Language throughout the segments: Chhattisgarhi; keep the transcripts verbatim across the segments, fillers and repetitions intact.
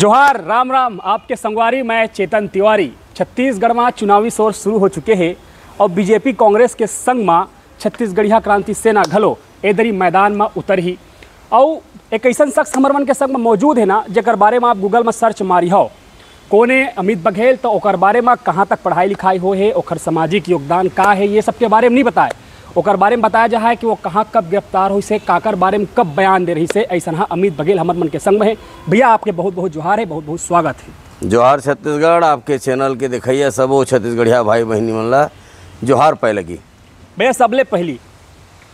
जोहार, राम राम, आपके संगवारी, मैं चेतन तिवारी। छत्तीसगढ़ म चुनावी शोर शुरू हो चुके हे अउ बीजेपी कांग्रेस के संग म छत्तीसगढ़िया क्रांति सेना घलो ए दरी मैदान म उतरही। अउ एक अइसन शख्स हमर मन के संग म मौजूद हे ना, जेकर बारे म आप Google म search मारिहव, कोन ए अमित बघेल, त ओकर बारे म कहाँ तक पढ़ाई लिखाई होए हे, ओखर सामाजिक योगदान का हे, ये सब के बारे म नइ बताए। ओकर बारे म बताया जाए कि वो कहाँ कब गिरफ्तार होइस हे, काकर बारे म कब बयान दे रहिस हे। अइसन ह अमित बघेल हमर मन के संग म हे। भैया, आपके बहुत बहुत जोहार हे, बहुत बहुत स्वागत हे। जोहार छत्तीसगढ़, आपके channel के देखइया सबो छत्तीसगढ़िया भाई बहिनी मन ला जोहार पै लगी। भैया, सबले पहिली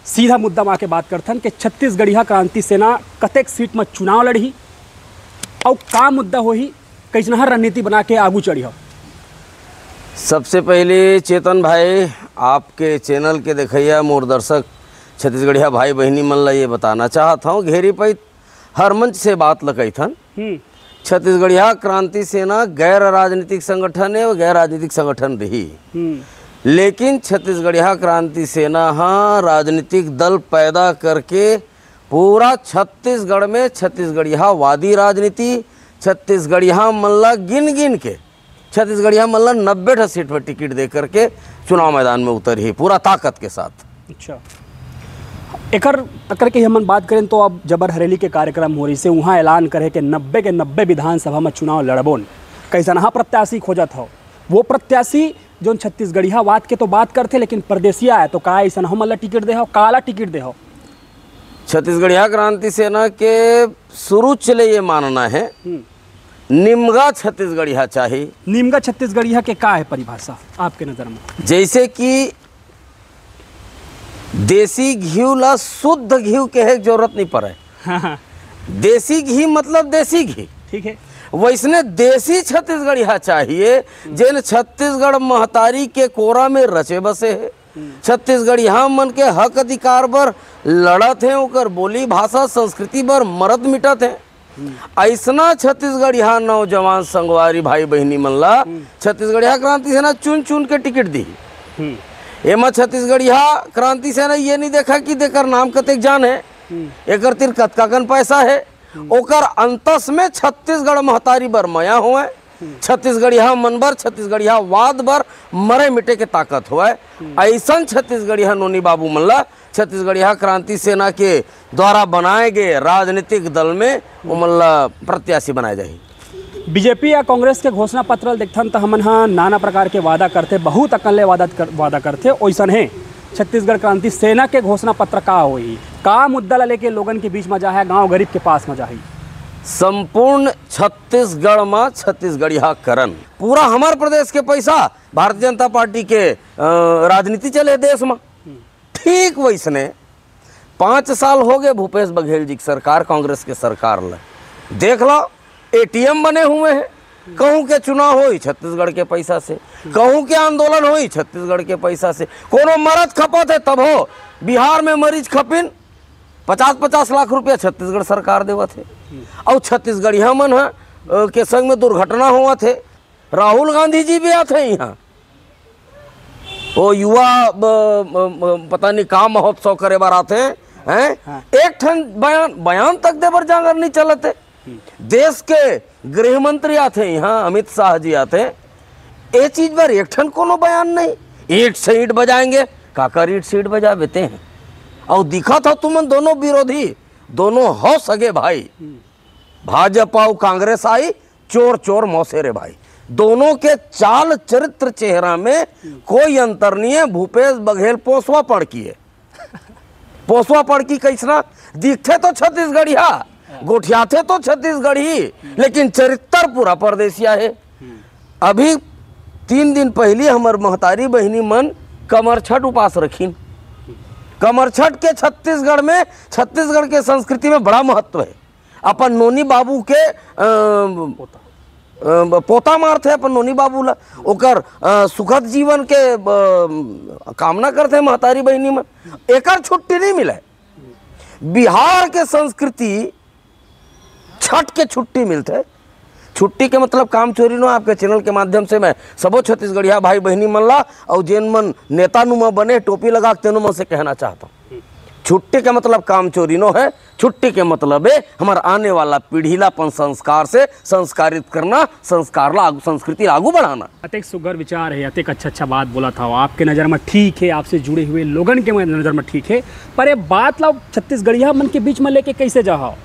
सीधा मुद्दा म आके बात करथन कि छत्तीसगढ़िया क्रांति सेना कतेक seat म चुनाव लड़ही अउ का मुद्दा होही, कइसनहा रणनीति बना के आगू चढ़िहव? सबसे पहिले चेतन भाई, आपके channel के देखइया मोर दर्शक छत्तीसगढ़िया भाई बहिनी मन ला ये बताना चाहत हौं, घेरी पइत हर मंच से बात ल कहिथन। हम्म। छत्तीसगढ़िया क्रांति सेना गैर राजनीतिक संगठन हे, वो गैर राजनीतिक संगठन रही। हम्म। लेकिन छत्तीसगढ़िया क्रांति सेना ह राजनीतिक दल पैदा करके पूरा छत्तीसगढ़ में छत्तीसगढ़ियावादी राजनीति, छत्तीसगढ़िया मन ला गिन गिन के छत्तीसगढ़िया मन ला नब्बे ठा seat पर टिकट दे करके चुनाव मैदान में उतरही पूरा ताकत के साथ। अच्छा, एकर, एकर के हमन बात करें तो अब जबर हरेली के कार्यक्रम हो रहिस हे, उहाँ ऐलान करे के नब्बे के नब्बे विधानसभा म चुनाव लड़बोन। कइसनहा प्रत्याशी खोजत हव? वो प्रत्याशी जोन छत्तीसगढ़ियावाद के तो बात करथे, लेकिन परदेसिया आय, तो का अइसनहा मन ला टिकट देहव, काला टिकट देहव? छत्तीसगढ़िया क्रांति सेना के शुरू चले ये मानना हे, हम्म। निमगा छत्तीसगढ़िया चाही। निमगा छत्तीसगढ़िया के का हे परिभाषा आपके नजर म? जैसे कि देसी घीव ला शुद्ध घीव कहे के जरूरत नइ परय। देसी घी मतलब देसी घी। ठीक हे। वइसने देसी छत्तीसगढ़िया चाहिए, जेन छत्तीसगढ़ महतारी के कोरा में रचे बसे हे, छत्तीसगढ़िया मन के हक अधिकार बर लड़त हे, ओकर बोली, भाषा, संस्कृति बर मरत मिटत हे। अइसना छत्तीसगढ़िया नौजवान संगवारी भाई बहिनी मन ला छत्तीसगढ़िया क्रांति सेना चुन चुन के टिकट दिही। एमा छत्तीसगढ़िया क्रांति सेना ये नइ देखय कि तेकर नाम कतेक जान हे, एकर तीर कतका कन पैसा हे, ओकर अंतस में छत्तीसगढ़ महतारी बर मया होवय, छत्तीसगढ़िया मन बर, छत्तीसगढ़ियावाद बर मरे मिटे के ताकत होवय। अइसन छत्तीसगढ़िया नोनी बाबू मन ला छत्तीसगढ़िया क्रांति सेना के द्वारा बनाए गए राजनीतिक दल में ओमन ला प्रत्याशी बनाए जाही। बीजेपी या कांग्रेस के घोषणा पत्र ल देखथन त हमन ह नाना प्रकार के वादा करथे, बहुत अकन ले वादा कर, वादा करथे। ओइसनहे छत्तीसगढ़ क्रांति सेना के घोषणा पत्र का होही, का मुद्दा ला लेके लोगन के बीच म जाही, गांव गरीब के पास म जाही? संपूर्ण छत्तीसगढ़ म छत्तीसगढ़ियाकरण, पूरा हमर प्रदेश के पैसा भारतीय जनता पार्टी के, अ, राजनीति चले देश म। ठीक वइसने पाँच साल हो गए भूपेश बघेल जी के सरकार, कांग्रेस के सरकार ल। देख लो, एटीएम बने हुए हैं, कहूँ के चुनाव होई छत्तीसगढ़ के पैसा से, कहूँ के आंदोलन होई छत्तीसगढ़ के पैसा से। कोनो मरत खपत है तब हो, बिहार में मरीज खपिन, पचास पचास लाख रुपया छत्तीसगढ़ सरकार देवत है। और छत्तीसगढ़िया मन ह, अ, के संग में दुर्घटना होवत है, राहुल गांधी जी भी आथे यहाँ, वो युवा, ब-, ब-, ब-, पता नहीं का महोत्सव करे बर आथे, हैं? हाँ। एक ठन बयान, बयान तक देबर जांगर नहीं चलत है। देश के गृह मंत्री आथे यहाँ, अमित शाह जी आथे, ये चीज पर एक ठन कोनो बयान नहीं। ईंट से ईंट बजाएंगे, काकर ईंट से ईंट बजावे ते हैं? और दिखत हो तुमन दोनों विरोधी, दोनों हो सगे भाई। भाजपा अउ कांग्रेस आई, चोर चोर मौसेरे भाई। दोनों के चाल चरित्र चेहरा में कोई अंतर नहीं है। भूपेश बघेल पोसवा पड़की है। पोसवा पड़की कैसना? दिखथे तो छत्तीसगढ़िया, गोठियाथे तो छत्तीसगढ़ी, लेकिन चरित्र पूरा परदेसिया है। अभी तीन दिन पहली हमर महतारी बहिनी मन कमरछठ उपास रखिन। कमरछठ के छत्तीसगढ़ में, छत्तीसगढ़ के संस्कृति में बड़ा महत्व है। अपन नोनी बाबू के, अ, पोता। अ, पोता मारथे अपन नोनी बाबू ला, ओकर, अ, सुखद जीवन के, अ, कामना करथे महतारी बहिनी मन। एकर छुट्टी नहीं मिले। बिहार के संस्कृति छठ के छुट्टी मिलथे। छुट्टी के मतलब काम चोरी नो। आपके चैनल के माध्यम से मैं सबो छत्तीसगढ़िया भाई बहिनी मन ला और जेन मन नेता नुमा बने टोपी लगा के तेनो मन से कहना चाहता हूँ, छुट्टी के मतलब काम चोरी नो है। छुट्टी के मतलब है हमर आने वाला पीढ़ी ला अपन संस्कार से संस्कारित करना, संस्कार ला आगू, संस्कृति ला आगू बढ़ाना। अतेक सुघर विचार है, अतेक अच्छा अच्छा बात बोलत हव। आपके नज़र में ठीक है, आपसे जुड़े हुए लोगन के नज़र में ठीक है, पर ये बात ला छत्तीसगढ़िया मन के बीच में लेके कैसे जाहव?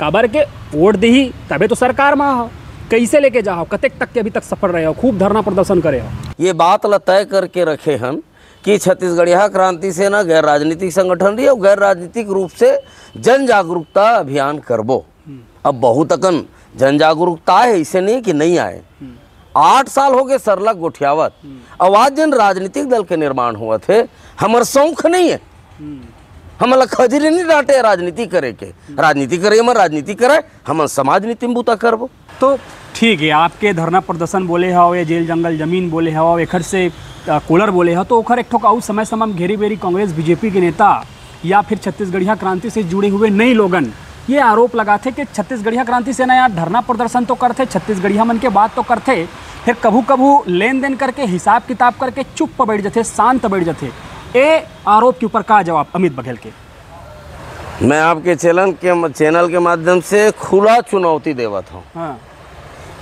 काबर के वोट दिही तबे तो सरकार में आहव। कैसे लेके जाहव? कतेक तक के अभी तक सफर रहे हो? खूब धरना प्रदर्शन करे हो। ये बात ला तय करके रखे हन कि छत्तीसगढ़िया क्रांति सेना गैर राजनीतिक संगठन रही और गैर राजनीतिक रूप से जन जागरूकता अभियान करबो। अब बहुत अकन जन जागरूकता आए, ऐसे नहीं कि नहीं आए। आठ साल हो गए सरलग गोठियावत। अब आज जन राजनीतिक दल के निर्माण होवत हे, हमर शौक नहीं है। हमन ला खजरी नहीं डांटे राजनीति करे के। राजनीति करे, हमन राजनीति करे, हमन समाज नीति में बूता करबो। तो ठीक है, आपके धरना प्रदर्शन बोले हव या जेल जंगल जमीन बोले हव, एखर से अ, कूलर बोले हव, तो ओखर एक ठोक आउ समय समय में घेरी बेरी कांग्रेस बीजेपी के नेता या फिर छत्तीसगढ़िया क्रांति से जुड़े हुए नई लोगन ये आरोप लगाथे कि छत्तीसगढ़िया क्रांति सेना यहाँ धरना प्रदर्शन तो करथे, छत्तीसगढ़िया मन के बात तो करथे, फिर कभू कभू लेन देन करके, हिसाब किताब करके चुप बैठ जथे, शांत बैठ जथे। ए आरोप के ऊपर का जवाब अमित बघेल के? मैं आपके चैनल के, चैनल के माध्यम से खुला चुनौती देवत हूँ। हाँ।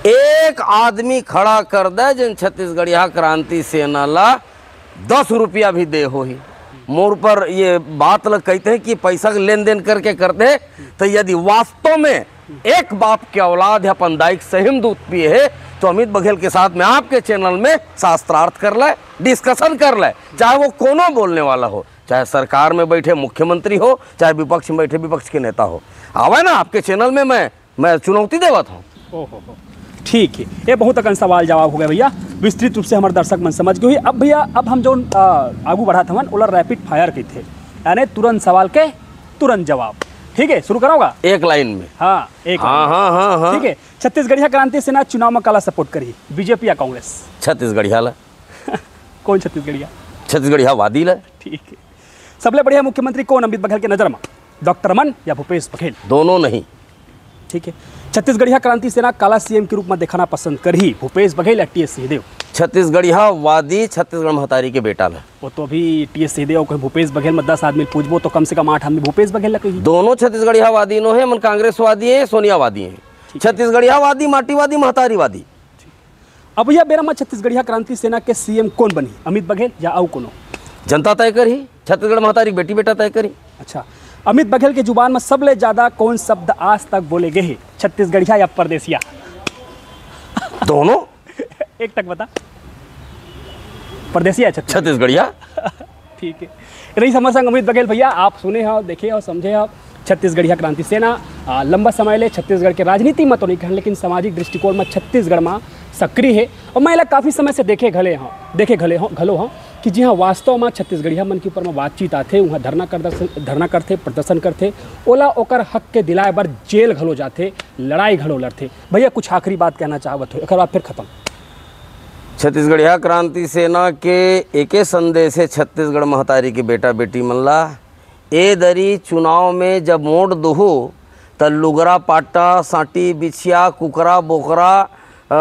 एक आदमी खड़ा कर दे जिन छत्तीसगढ़िया क्रांति सेना ला दस रुपया भी दे होही। मोर पर ये बात ल कहते हैं कि पैसा के लेन देन करके करते हैं, तो यदि वास्तव में एक बाप के औलाद है, अपन दाई के सही में दूध पिए है, तो अमित बघेल के साथ में आपके चैनल में शास्त्रार्थ कर ले, डिस्कशन कर ले, चाहे वो कोनो बोलने वाला हो, चाहे सरकार में बैठे मुख्यमंत्री हो, चाहे विपक्ष में बैठे विपक्ष के नेता हो, आवे ना आपके चैनल में, मैं मैं चुनौती देवत हूँ। ओहो हो, ठीक है, ये बहुत अकन सवाल जवाब हो गया भैया, विस्तृत रूप से हमारे दर्शक मन समझ गए होही। अब भैया, अब हम जो अ, आगू बढ़त हवन, ओला रैपिड फायर कहते हैं, यानी तुरंत सवाल के तुरंत जवाब। ठीक है, शुरू करोगा? एक लाइन में। हाँ, एक हाँ, लाइन। हाँ, हाँ, हाँ। ठीक है, छत्तीसगढ़िया क्रांति सेना चुनाव में काला सपोर्ट करी, बीजेपी या कांग्रेस? छत्तीसगढ़िया ला। कौन छत्तीसगढ़िया? छत्तीसगढ़िया वादी ला। ठीक है, सबले बढ़िया मुख्यमंत्री कौन अमित बघेल के नजर में, डॉक्टर रमन या भूपेश बघेल? दोनों नहीं। ठीक है, छत्तीसगढ़िया क्रांति सेना काला सीएम के रूप में दिखाना पसंद करही, भूपेश बघेल या टीएस सिंहदेव? छत्तीसगढ़िया वादी छत्तीसगढ़ महतारी के बेटा ला। वो तो अभी टीएस सिंहदेव को भूपेश बघेल में दस आदमी पूछबो तो कम से कम आठ आदमी भूपेश बघेल ला कही। दोनों छत्तीसगढ़िया वादी नो है, मन कांग्रेस वादी है, सोनिया वादी है। ठीक है। छत्तीसगढ़िया वादी, माटी वादी, महतारी वादी। अब यह बेरा में छत्तीसगढ़िया क्रांति सेना के सीएम कौन बनही, अमित बघेल या अउ कोनो? जनता तय करही, छत्तीसगढ़ महतारी बेटी बेटा तय करही। अच्छा, अमित बघेल के जुबान में सबले ज्यादा कौन शब्द आज तक बोले गए हे, छत्तीसगढ़िया या परदेसिया? दोनों। एक तक बता। परदेसिया, छत्तीसगढ़िया। ठीक है। रही समझ संग अमित बघेल भैया, आप सुने हो, देखे हो, समझे हो, छत्तीसगढ़िया क्रांति सेना आ, लंबा समय ले छत्तीसगढ़ के राजनीति में तो नहीं कहन, लेकिन सामाजिक दृष्टिकोण में छत्तीसगढ़ में सक्रिय है। और मैं एला काफ़ी समय से देखे घले हूँ, देखे घले हूँ, घलो हूँ कि जिहाँ वास्तव में छत्तीसगढ़िया मन के ऊपर में बातचीत आथे, वहाँ धरना कर दर्शन, धरना करथे, प्रदर्शन करथे, ओला ओकर हक के दिलाए बर जेल घलो जाथे, लड़ाई घलो लड़थे। भैया, कुछ आखिरी बात कहना चाहवत हो, एक बार फिर खत्म। छत्तीसगढ़िया क्रांति सेना के एके संदेश है छत्तीसगढ़ महतारी के बेटा बेटी मन ला, ए दरी चुनाव में जब वोट दुहू, त लुगरा पाटा, सांटी बिछिया, कुकरा बोकरा, अ,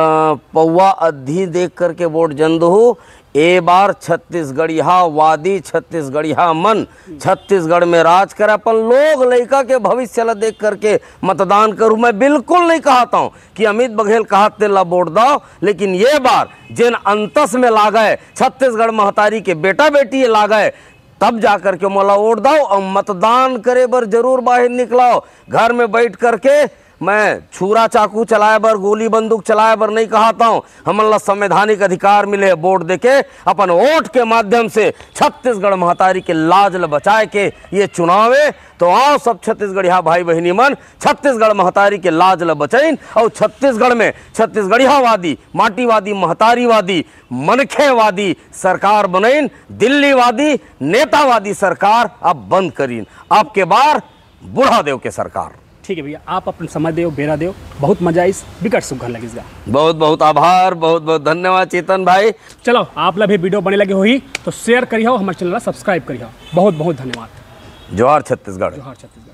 पौवा अद्धी देख करके वोट जन दुहू। ए बार छत्तीसगढ़िया वादी, छत्तीसगढ़िया मन, छत्तीसगढ़ में राज करे, अपन लोग लइका के भविष्य ला देख करके मतदान करू। मैं बिल्कुल नहीं कहता हूँ कि अमित बघेल कहत तेला वोट दव, लेकिन ये बार जेन अंतस में लागे, छत्तीसगढ़ महतारी के बेटा बेटी लागे, तब जा करके मोला वोट दव। और मतदान करे बर जरूर बाहर निकलव। घर में बैठ करके मैं छुरा चाकू चलाए बर, गोली बंदूक चलाए बर नहीं कहत हूँ। हमन ला संवैधानिक अधिकार मिले हे वोट देके, अपन वोट के माध्यम से छत्तीसगढ़ महतारी के लाज ल बचाए के ये चुनाव हे। तो आओ सब छत्तीसगढ़िया भाई बहिनी मन, छत्तीसगढ़ महतारी के लाज ल बचाइन और छत्तीसगढ़ में छत्तीसगढ़ियावादी, माटीवादी, महतारीवादी, मनखेवादी सरकार बनइन। दिल्लीवादी, नेतावादी सरकार अब बंद करिन। अब के बार बुढ़ा देव के सरकार। ठीक है भैया, आप अपन समय देव, बेरा देव, बहुत मजा आइस, बिकट सुघर लगिस गा। बहुत बहुत आभार, बहुत बहुत धन्यवाद चेतन भाई। चलो, आप ला भी वीडियो बने लगे होही तो शेयर करिहो, हमर चैनल ला सब्सक्राइब करिहो। बहुत बहुत धन्यवाद। जोहार छत्तीसगढ़। जोहार छत्तीसगढ़।